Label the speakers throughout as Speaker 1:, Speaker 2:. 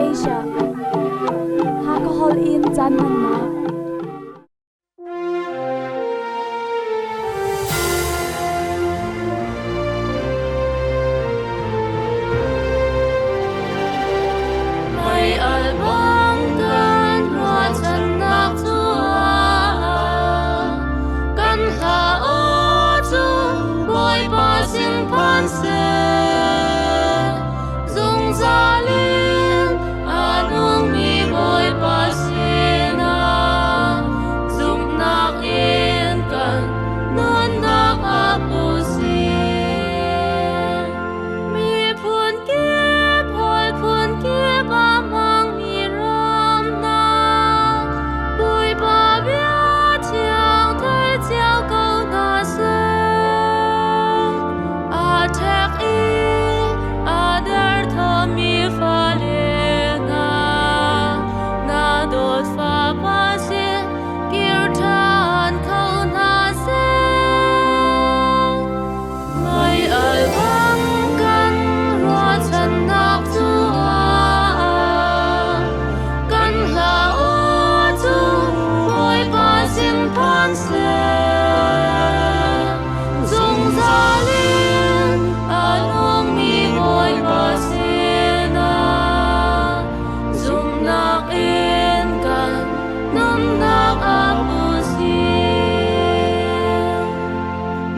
Speaker 1: Asia. Hakha holh in caan hmannak.
Speaker 2: Mei al bang kan ruahchannak cu kan hla aw cu Bawipa sin phan seh. Zungzal in a nungmi Bawipa sinah zumhnak in kan nunnak ah pu sih. Miphun kip hawi phun kip a hmangmi ram hna, Bawipa bia thiang thei cio ko hna seh. Aa ṭhek i aa derthawmmi fale hna, na dawt fapa sin kir ṭhan kho hna seh. Mei al bang kan ruahchannak cu kan hla aw cu Bawipa sin phan seh. Zungzal in a nungmi Bawipa sinah zumhnak in kan nunnak ah pu sih.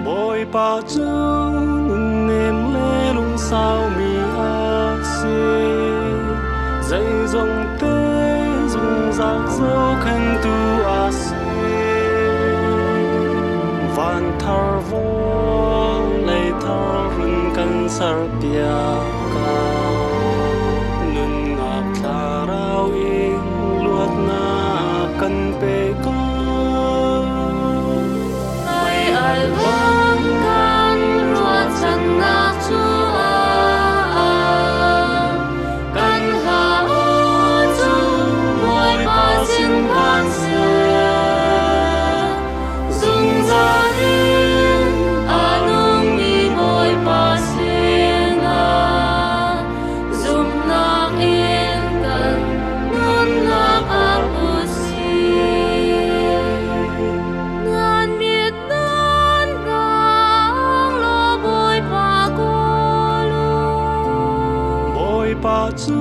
Speaker 3: Bawipa cu nunnem le lungsaumi a si. Zeizong te zungzal zohkhenhtu a si. Van thar vawlei thar run kan serpiak ka. Nunnak thlarau in luatnak kan pe ko.
Speaker 2: Mei al bang kan ruahchannak cu kan hla aw cu Bawipa sin phan seh. Zungzal in a nungmi Bawipa sinah zumhnak in kan nunnak ah pu sih. Nan mit nan ngang law Bawipa kawl u.
Speaker 3: Bawipa cu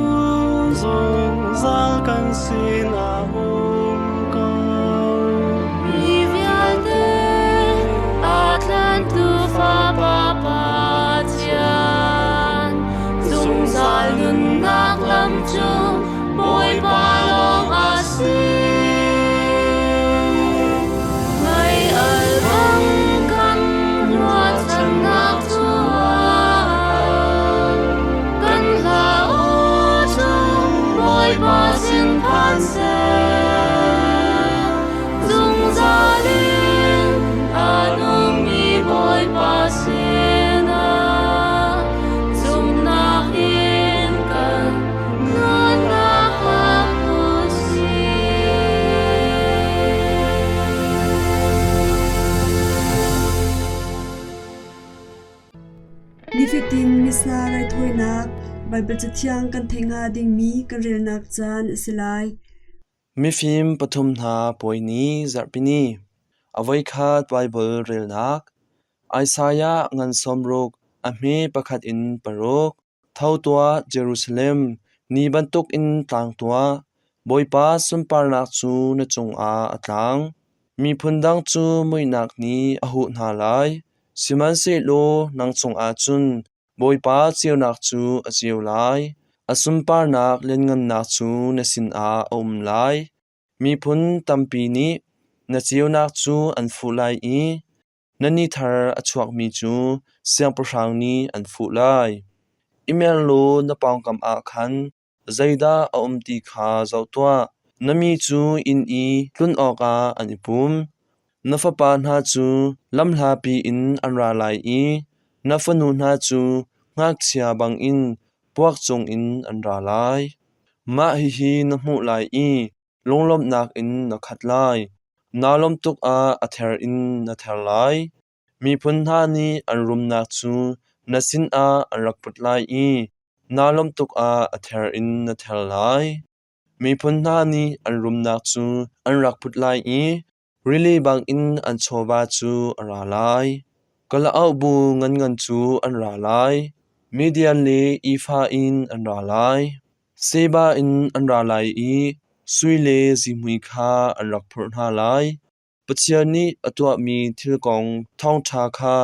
Speaker 3: zungzal kan sinah um ko.
Speaker 2: Mi vialte aa tlantu Fapa Pathian, zungzal nunnak lam cu Bawipa lawng a si. Mei al bang kan ruahchannak cu kan hla aw cu Bawipa sin phan seh. Zungzal in a nungmi Bawipa sinah zumhnak in kan nunnak ah pu sih.
Speaker 4: Nifatin Missa raithawinak Baibal Cathiang kan theih hnga dingmi kan relnak caan a si lai.
Speaker 5: Mifim pathum hna puai ni zarhpini, a voikhat Baibal relnak, Isaiah ngan sawmruk a hme pakhat in paruk. Tho tuah, Jerusalem, ni bantukin tlang tuah; Bawipa sunparnak cu na cungah a tlang. Miphun dang cu muihnak nih a huh hna lai, sihmanhsehlaw nang cungah cun Bawipa ceunak cu a ceu lai, a sunparnak lianhngannak cu na sinah a um lai. Miphun tampi nih na ceunak cu an fuh lai i Na ni thar a chuakmi cu siangpahrang nih an fuh lai. I mer law na pawngkam ah khan zeidah a um ti kha zoh tuah. Na mi cu inn i tlun awkah an i pum. Na fapa hna cu lamhlapi in an ra lai i na fanu hna cu ngakchia bangin puak cungin an ra lai. Mah hihi na hmuh lai i Lunglawmhnak in na khat lai; naa lawmh tuk ah a ther in na ther lai. Miphun hna nih an rumnak cu na sinah an rak put lai i Naa lawmh tuk ah a ther in na ther lai. Miphun hna nih an rumnak cu an rak put lai i rili bangin an chawva cu a ra lai. Kalauk bu nganngan cu an ra lai. Midian le Ephah in an ra lai. Sheba in an ra lai i sui le zihmui kha an rak phurh hna lai. Pathian nih a tuahmi thil kong thawngṭha kha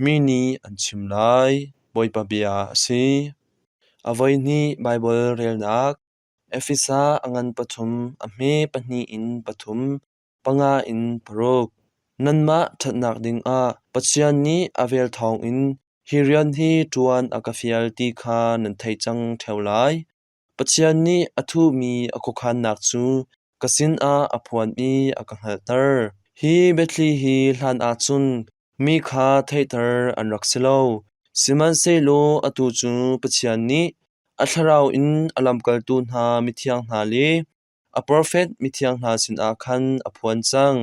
Speaker 5: mi nih an chim lai. Bawipa bia a si. A voihnih Baibal relnak Efesa a ngan pathum a hme pahnih in pathum, panga in paruk. Nanmah ṭhatnak dingah Pathian nih a vel thawngin hi rian hi ṭuan a ka fial ti kha nan theih cang ṭheo lai. Pathian nih a thuhmi a khuakhannak cu ka sinah a phuan i a ka hngalhter. Hi biathli hi hlanah cun mi kha theihter an rak si lo, sihmanhsehlaw atu cu Pathian nih a Thlarau in a lamkaltu hna mithiang hna le a profet mithiang hna sinah khan a phuan cang.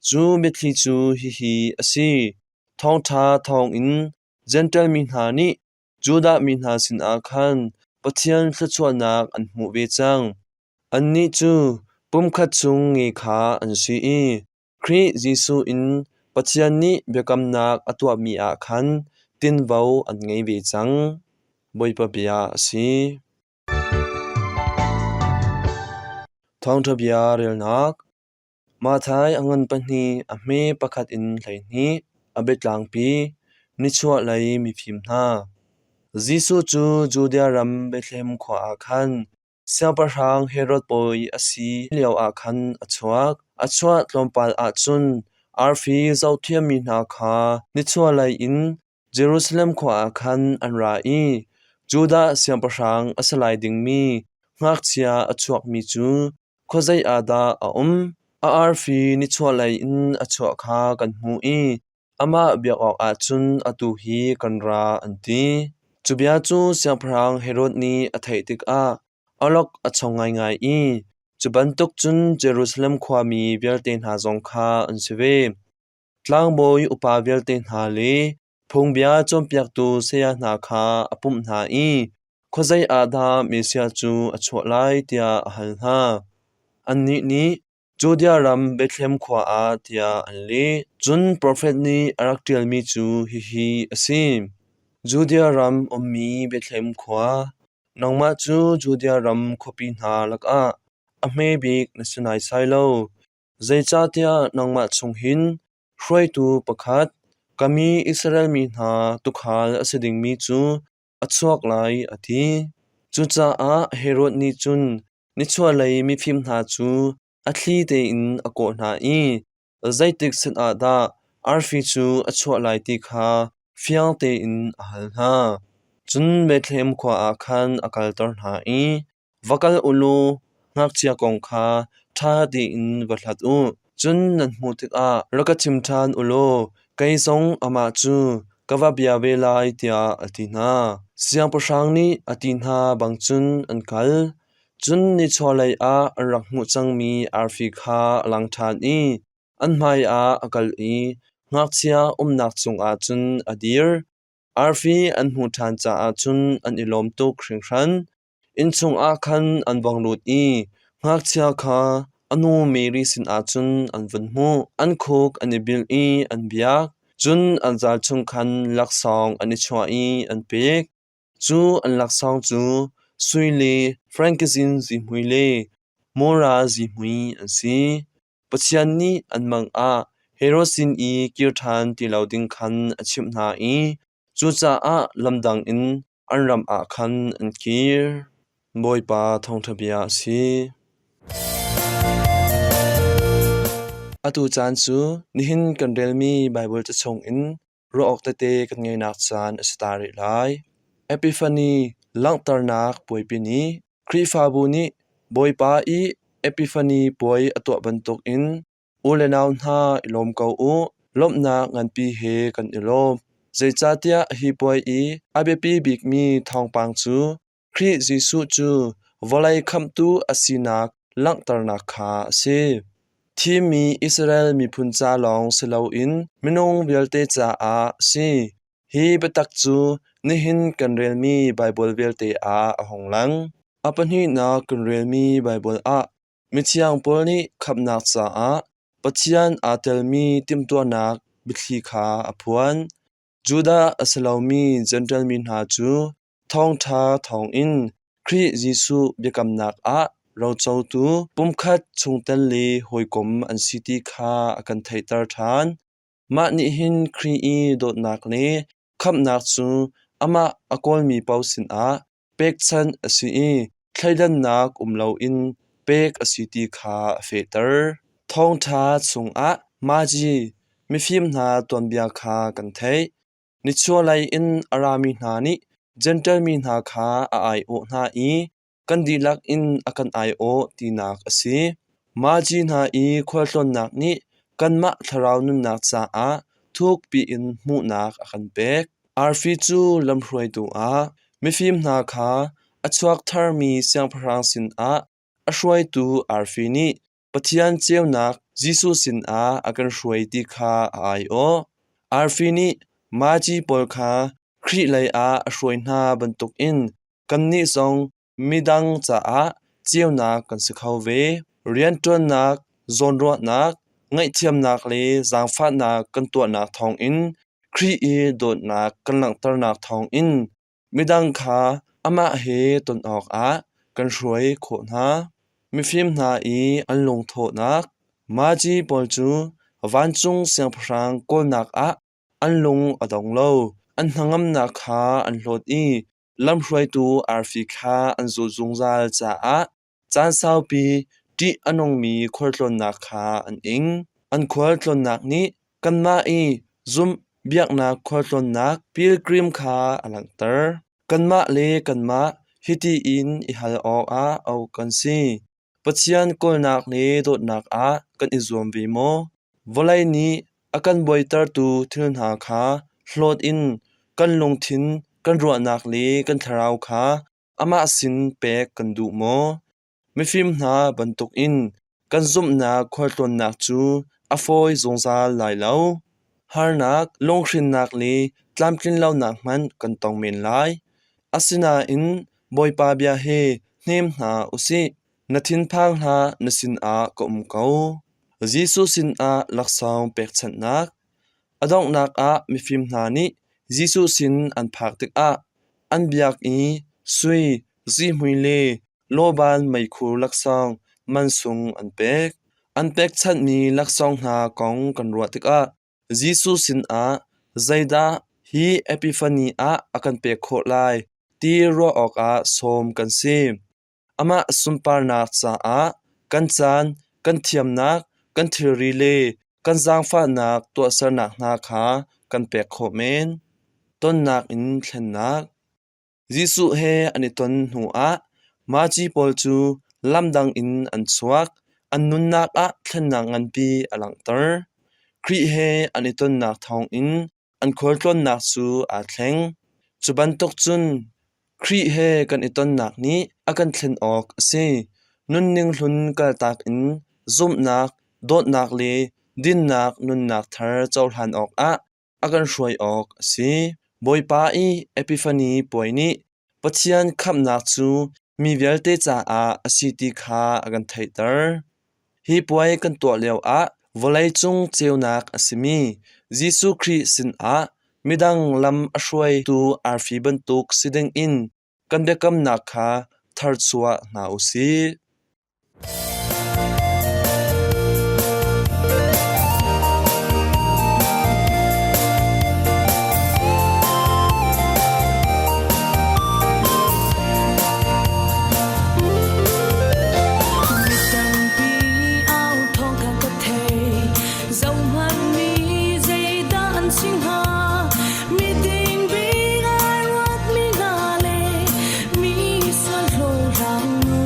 Speaker 5: Cu biathli cu hihi a si: Thawngṭha thawngin Jentail mi hna nih Judah mi hna sinah khan Pathian thluachuahnak an hmuh ve cang. Annih cu pumkhat chung nge kha an si i Khrih Jesuh in Pathian nih biakamnak a tuahmi ah khan tinvo an ngei ve cang. Bawipa bia a si. Thawngṭha bia relnak Matthai a ngan pahnih a hme pakhat in 12, a biatlangpi, nichuahlei mifim hna. Jesuh cu Judea ram Bethlehem khua ah khan Siangpahrang Herod bawi a si lioah khan a chuak. A chuah tlawmpal ah cun arfi zohthiammi hna kha nichuahlei in Jerusalem khua ah khan an ra i Judah siangpahrang a si lai dingmi ngakchia a chuakmi cu khuazei ah dah a um? A arfi nichuahlei in a chuah kha kan hmuh i amah biak awkah cun atu hi kan ra, an ti. Cu bia cu Siangpahrang Herod nih a theih tikah awlok a chong ngaingai i cu bantuk cun Jerusalem khuami vialte hna zong kha an si ve. Tlangbawi upa vialte hna le phungbia cawnpiaktu saya hna kha a pumh hna i khuazei ah dah Messiah cu a chuah lai tiah a hal hna. Annih nih Judea ram Bethlehem khua ah tiah an leh. Cun profet nih a rak ṭialmi cu hihi a si: Judea ram ummi Bethlehem khua, nangmah cu Judea ram khuapi hna lakah a hme bik na si naisai lo. Zeicahtiah nangmah chung hin hruaitu pakhat, ka mi Israel mi hna tuukhal a si dingmi cu a chuak lai, a ti. Cucaah Herod nih cun nichuahlei mifim hna cu a thli tein a kawh hna i zeitik sin ah dah arfi cu a chuah lai ti kha fiang tein a hal hna. Cun Bethlehem khua ah khan a kalter hna i Va kal u law ngakchia kong kha ṭha tein va hlat u. Cun nan hmuh tikah rak ka chim ṭhan u law kei zong amah cu ka va bia ve lai tiah a ti hna. Siangpahrang nih a ti hna bang cun an kal. Cun nichuahlei ah an rak hmuh cangmi arfi kha a lang ṭhan i an hmaiah a kal i ngakchia umnak cungah cun a dir. Arfi an hmuh ṭhan caah cun an i lawm tuk hringhran. Inn chungah khan an vung lut i ngakchia kha a nu Mary sinah cun an vun hmuh. An khuk an i bil i an biak. Cun an zal chung khan laksawng an i chuah i an pek. Cu an laksawng cu sui le frankinsen zihmui le mura zihmui an si. Pathian nih an mang ah Herod sin i kir ṭhan ti lo ding khan a chimh hna i cucaah lamdang in an ram ah khan an kir. Bawipa thawngṭha bia a si. Atu caan cu nihin kan relmi Baibal ca chungin ruah awk tete kan ngeihnak caan a si ta rih lai. Epiphany langhternak puaipi ni Khrihfabu nih Bawipa i Epiphany puai a tuah bantukin U le nau hna i lawm ko u. Lawmhnak nganpi he kan i lawm. Zeicahtiah hi puai i a biapi bikmi thawngpang cu Khrih Jesuh cu vawlei khamhtu a sinak langhternak kha a si. Thimmi Israel miphun ca lawng si loin minung vialte caah a si. Hi biatak cu nihin kan relmi Baibal vialte ah a hung lang. A pahnihnak kan relmi Baibal ah mithiang Paul nih khamhnak caah Pathian aa telmi timhtuahnak biathli kha a phuan. Judah a si lomi Jentail mi hna cu thawngṭha thawngin Khrih Jesuh biakamnak ah rocotu pumkhat chungtel le hawikom an si ti kha a kan theihter ṭhan. Mah nih hin Khrih i dawtnak le khamhnak cu amah a kawlmi paoh sinah pekchanh a si i thleidannak um loin pek a si ti kha a fehter. Thawngṭha chungah Magi mifim hna tuanbia kha kan theih. Nichuahlei in a rami hna nih Jentail mi hna kha a aiawh hna i kan dihlak in a kan aiawh tinak a si. Magi hna i khualtlawnnak nih kanmah thlarau nunnak caah thukpi in hmuhnak a kan pek. Arfi cu lamhruaitu ah mifim hna kha a chuak tharmi siangpahrang sinah a hruaitu arfi nih Pathian ceunak Jesuh sinah a kan hruai ti kha a aiawh. Arfi nih Magi pawl kha Khrih lei ah a hruai hna bantukin kannih zong midang caah ceunak kan si kho ve. Rianṭuannak, zawnruahnak, ngaihthiamnak le zaangfahnak kan tuahnak thawngin Khrih i dawtnak kan langhternak thawngin midang kha amah he ton awkah kan hruai khawh hna. Mifim hna i an lungthawhnak Magi pawl cu vancung siangpahrang kawlnak ah an lung a dong lo. An hnangamnak kha an hlawt i lamhruaitu arfi kha an zulh zungzal caah caan saupi ṭih a nungmi khualtlawnnak kha an ing. An khualtlawnnak nih kanmah i zumh biaknak khualtlawnnak pilgrim kha a langhter. Kanmah le kanmah hiti in i hal awkah auh kan si. Pathian kawlnak le dawtnak ah kan i zuam ve maw? Vawlei nih a kan buaitertu thil hna kha hlawt in kan lungthin, kan ruahnak le kan thlarau kha amah sin pek kan duh maw? Mifim hna bantukin kan zumhnak khualtlawnnak cu a fawi zungzal lai lo. Harnak, lunghrinnak le tlamtlinlonak hmanh kan tong men lai. Asinain Bawipa bia hi hnem hna u sih. Na thinphang hlah, na sinah ka um ko. Jesuh sinah laksawng pekchanhnak. A donghnak ah mifim hna nih Jesuh sin an phak tikah an biak i sui, zihmui le lawban meikhu laksawng mansung an pek. An pekchanhmi laksawng hna kong kan ruah tikah Jesuh sinah zeidah hi Epiphany ah a kan pek khawh lai ti ruah awkah sawm kan si. Amah sunparnak caah kan caan, kan thiamnak, kan thilri le kan zaangfahnak tuahsernak hna kha kan pek khawh men. Tonnak in thlennak. Jesuh he an i ton hnuah Magi pawl cu lamdang in an chuak. An nunnak ah thlennak nganpi a langhter. Khrih he an i tonnak thawngin an khualtlawnnak cu aa thleng. Cu bantuk cun Khrih he kan i tonnak nih a kan thlen awk a si. Nunning hlun kaltak in zumhnak, dawtnak le dinnak nunnak thar cohlan awkah a kan hruai awk a si. Bawipa i Epiphany puai nih Pathian khamhnak cu mi vialte caah a si ti kha a kan theihter. Hi puai kan tuah lioah vawleicung ceunak a simi Jesuh Khrih sinah midang lam a hruaitu arfi bantuk si dingin kan biakamnak kha tharchuah hna u sih.
Speaker 2: Mi tampi au thawng kha ka thei zohhmanh mi zeidah an si hnga miding bik ai ruatmi hna le mi sual hlawhhlang nu.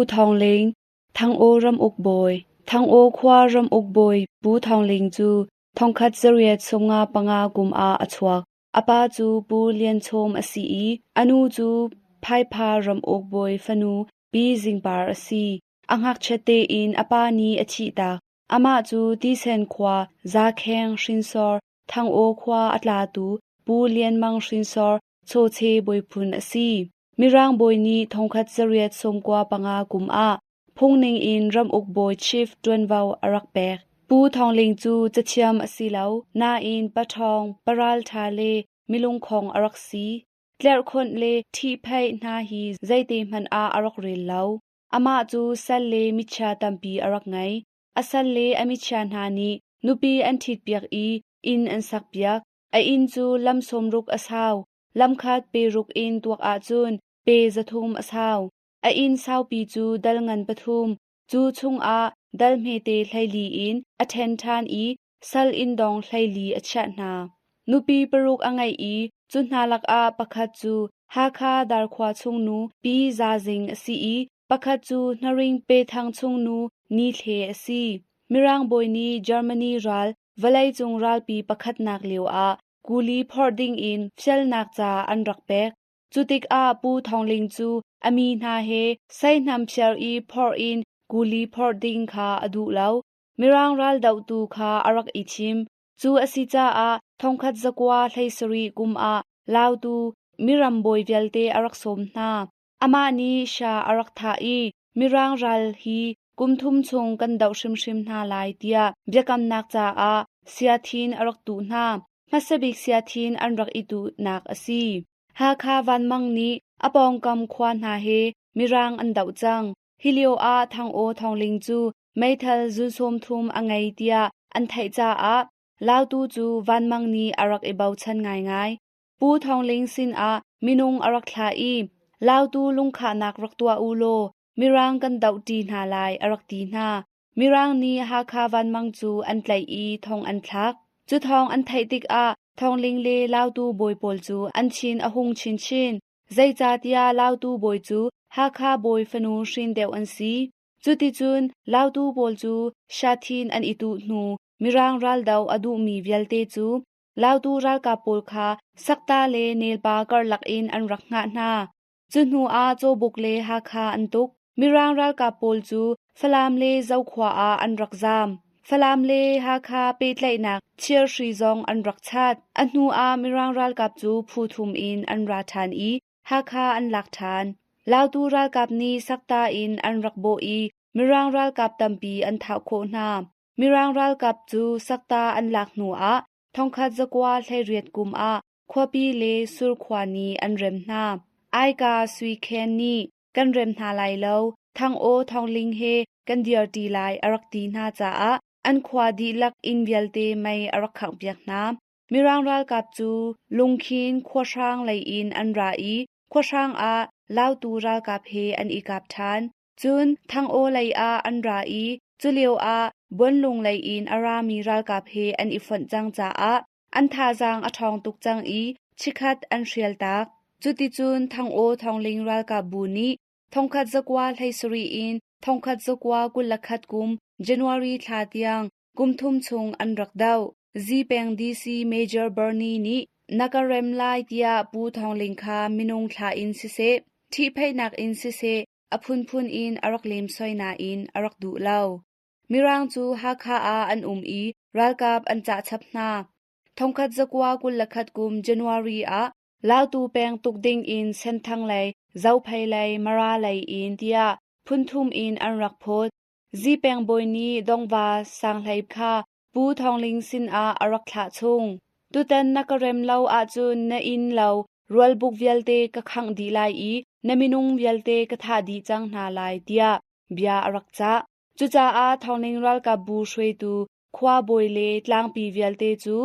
Speaker 6: Pu Thawng Ling, Thangaw ramuk bawi. Thangaw khua ramuk bawi Pu Thawng Ling cu thongkhat zariat 55 kum ah a chuak. A pa cu Pu Lian Chawm a si i a nu cu Phaipha ramuk bawi fanu Pi Zingpar a si. A ngakchiat tein a pa nih a thihtak. Amah cu Tisen khua Zakheng hrinsor Thangaw khua a tlatu Pu Lian Mang hrinsor Chawche bawiphun a si. Mirang bawi nih thongkhat zariat 95 kum ah phungning in ramuk bawi chief ṭuanvo a rak pek. Pu Thawng Ling cu cathiam a si lo, nain paṭhawng, paralṭha le milungkhong a rak si. Tlerhkhonh le ṭhihphaih hna hi zeite hmanh ah a rak rel lo. Amah cu sal le michia tampi a rak ngei. A sal le a michia hna nih nupi an ṭhitpiak i inn an sakpiak. A inn cu lam 60 a sau, lamkhat pe ruk in tuak ahcun pe 300 a sau. A inn saupi cu dal ngan pathum, cu chungah dal hmete 14 in a ṭhen ṭhan i sal inndong 14 a chiah hna. Nupi paruk a ngeih i cu hna lakah pakhat cu Hakha Darkhua chungnu Pi Za Zing a si i pakhat cu Hnaring Pethang chungnu Ni Thle a si. Mirang bawi nih Germany ral vawleicung ralpi pakhatnak lioah kuli phorh dingin fialnak ca an rak pek. Cu tikah Pu Thawng Ling cu a mi hna he seihnam phiar i phorh in kuli phorh ding kha a duh lo. Mirang raldohtu kha a rak i thim. Cu a si caah 1917 kum ah Lautu miram bawi vialte a rak sawm hna. Amah nih sha a rak thah i Mirang ral hi kum thum chung kan doh hrimhrim hna lai tiah biakamnak caah siathin a rak tuh hna. Hmasabik siathin an rak i tuhnak a si. Hakha Vanmang nih a pawngkam khua hna he Mirang an doh cang. Hi lio ah Thangaw Thawngling cu meithal zun 30 a ngei tiah an theih caah Lautu cu Vanmang nih a rak i bochan ngaingai. Pu Thawng Ling sinah minung a rak thlah i Lautu lungkhahnak rak tuah u law Mirang kan dohṭi hna lai a rak ti hna. Mirang nih Hakha Vanmang cu an tlaih i thong an thlak. Cu thawng an theih tikah Thawng Ling le Lautu bawi pawl cu an thin a hung chinchin. Zeicahtiah Lautu bawi cu Hakha bawi fanu hrin deuh an si. Cuticun Lautu pawl cu Shathin an i tuh hnu Mirang raldoh a duhmi vialte cu Lautu ralkap pawl kha Sakta le Nelpa karlak in an rak hngah hna. Cu hnu ah Cawbuk le Hakha an tuk. Mirang ralkap pawl cu Falam le Zokhua ah an rak zaam. Falam le Hakha pehtlaihnak thirhri zong an rak chat. A hnu ah Mirang ralkap cu phu thum in an ra ṭhan i Hakha an lak ṭhan. Lautu ralkap nih Sakta in an rak bawh i Mirang ralkap tampi an thah khawh hna. Mirang ralkap cu Sakta an lak hnu ah 1918 kum ah khuapi le Surkhua nih an rem hna. Aika Sui Khen nih kan rem hna lai lo, Thangaw Thawngling he kan dirṭi lai a rak ti hna caah an khua dihlak inn vialte mei a rak khanghpiak hna. Mirang ralkap cu Lungkhin khuahrang lei in an ra i khuahrang ah Lautu ralkap he an i kap ṭhan. Cun Thangaw lei ah an ra i culio ah Buanlung lei in a rami ralkap he an i fonh cang caah an thazaang a ṭhawng tuk cang i chikkhat an hrialtak. Cuticun Thangaw Thawngling ralkap bu nih 1917 in 1921 kum January thla tiang kum thum chung an rak doh. Zipeng DC Major Bernie nih na ka rem lai tiah Pu Thawng Ling kha minung thla in siseh, ṭhihphaihnak in siseh a phunphun in a rak lemsoi nain a rak duh lo. Mirang cu Hakha ah an um i ralkap an cah chap hna. 1921 kum January ah Lautu peng tuk ding in Senthang lei, Zophei lei, Mara lei in tiah phunthum in an rak phawt. Zipeng bawi nih Dongva Sanghlei kha Pu Thawng Ling sinah a rak thlah chung. Tutan na ka rem lo ahcun na inn lo rualbuk vialte ka khangh dih lai i na minung vialte ka thah dih cang hna lai tiah bia a rak cah. Cucaah Thawng Ling ralkap bu hruaitu khua bawi le tlangpi vialte cu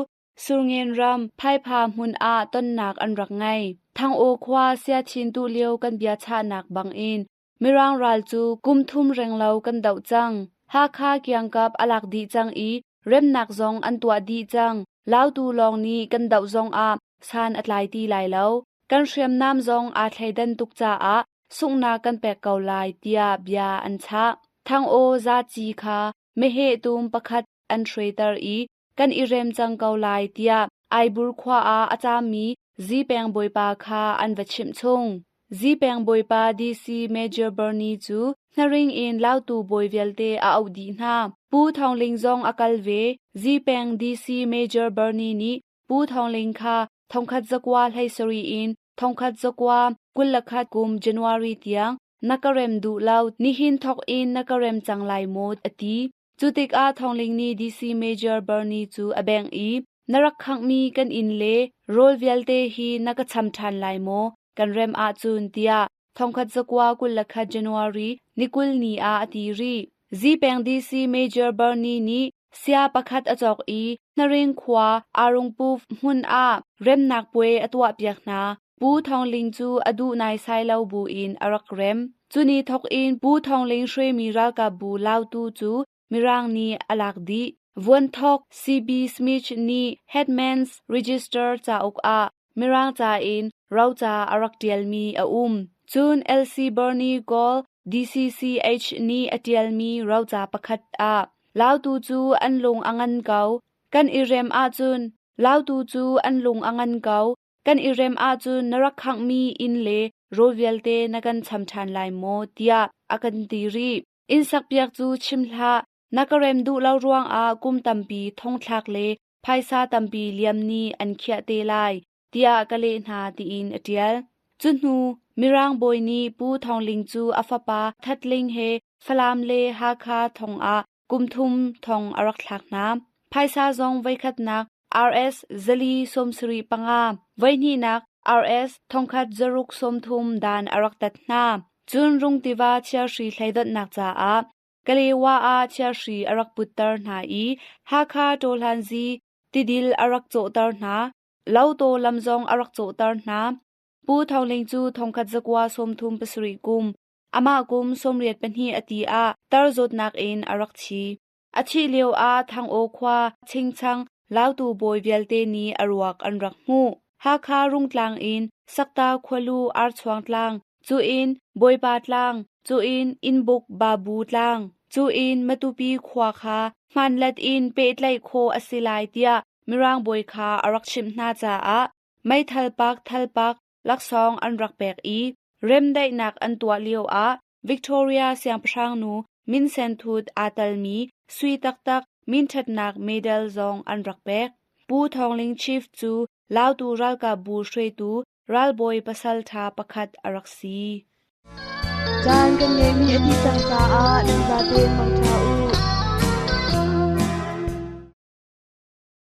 Speaker 6: Surngen ram Phaipha hmun ah tonnak an rak ngei. Thangaw khua Siathin tuh lio kan bia chahnak bangin Mirang ral cu kum thum renglo kan doh cang. Hakha kiangkap a lak dih cang i remnak zong an tuah dih cang. Lautu lawng nih kan doh zongah san a tlai ti lai lo. Kan hriamnam zong aa thleidan tuk caah sunghnak kan pek ko lai tiah bia an chah. Thang-aw zaci kha meheh tum pakhat an hruaiter i kan i rem cang ko lai tiah Aibur khua ah a caammi Zipeng bawipa kha an va chimh chung. Zipeng bawipa DC Major Bernie cu hnaring in Lautu bawi vialte a auh dih hna. Pu Thawng Ling zong a kal ve. Zipeng DC Major Bernie nih Pu Thawng Ling kha 1917 in 1921 kum January tiang na ka rem duh lo, nihin thawk in na ka rem cang lai maw a ti. Cu tikah Thawng Ling nih DC Major Bernie cu a bengh i na rak khanghmi kan inn le rawl vialte hi na ka cham ṭhan lai maw kan rem ahcun tiah 1921 January ni 20 ni ah a ti rih. Zipeng DC Major Bernie nih sia pakhat a cawk i Hnaring khua Arungpuf hmun ah remnak puai a tuahpiak hna. Pu Thawng Ling cu a duh naisai lo buin a rak rem. Cu ni thawk in Pu Thawng Ling hruaimi ralkapbu Lautu cu Mirang nih a lak dih. Vuanthawk C.B. Smith nih Headman's Register cauk ah Mirang ca in roca a rak ṭialmi a um. Cun L.C. Bernie Gold DCCH nih a ṭialmi roca pakhat ah Lautu cu an lung a ngan ko, kan i rem ahcun Lautu cu an lung a ngan ko, Kan i rem ahcun na rak khanghmi inn le rawl vialte na kan cham ṭhan lai maw tiah a kan ti rih. Inn sakpiak cu chim hlah, na ka rem duh lo ruangah kum tampi thongthlak le phaisa tampi liam nih an khiah te lai, tiah ka leh hna tiin a ṭial. Cu hnu Mirang bawi nih Pu Thawng Ling cu a fapa That Ling he Falam le Hakha thong ah kum thum thong a rak thlak hna. Phaisa zong voikhatnak RS 475, voihnihnak RS 1630 dan a rak tat hna. Cun Rung tiva chiahri hleidonhnak caah Kalewa ah chiahri a rak putter hna i Hakha Tawhlanzi tidil a rak cawhter hna. Lotaw lam zong a rak cawhter hna. Pu Thawng Ling cu 1937 kum Amah kum 82 a ti ah tar zawtnak in a rak thi. A thih lio ah Thangaw khua chingchang Lautu bawi vialte nih a ruak an rak hmuh. Hakha Rungtlang in Sakta khualu Archuang tlang, cu in Bawipa tlang, cu in Innbuk Babu tlang, cu in Matupi khua kha hmanlet in pehtlaih khawh a si lai tiah Mirang bawi kha a rak chimh hna caah meithal pak thalpak laksawng an rak pek i remdaihnak an tuah lioah Victoria siangpahrangnu minsenthut aa telmi sui taktak minṭhatnak medal zong an rak pek. Pu Thawng Ling Chief cu Lautu ralkapbu hruaitu ralbawi pasalṭha pakhat a rak si.
Speaker 1: Caan kan ngeihmi a dih cang caah nan zatein mangṭha u.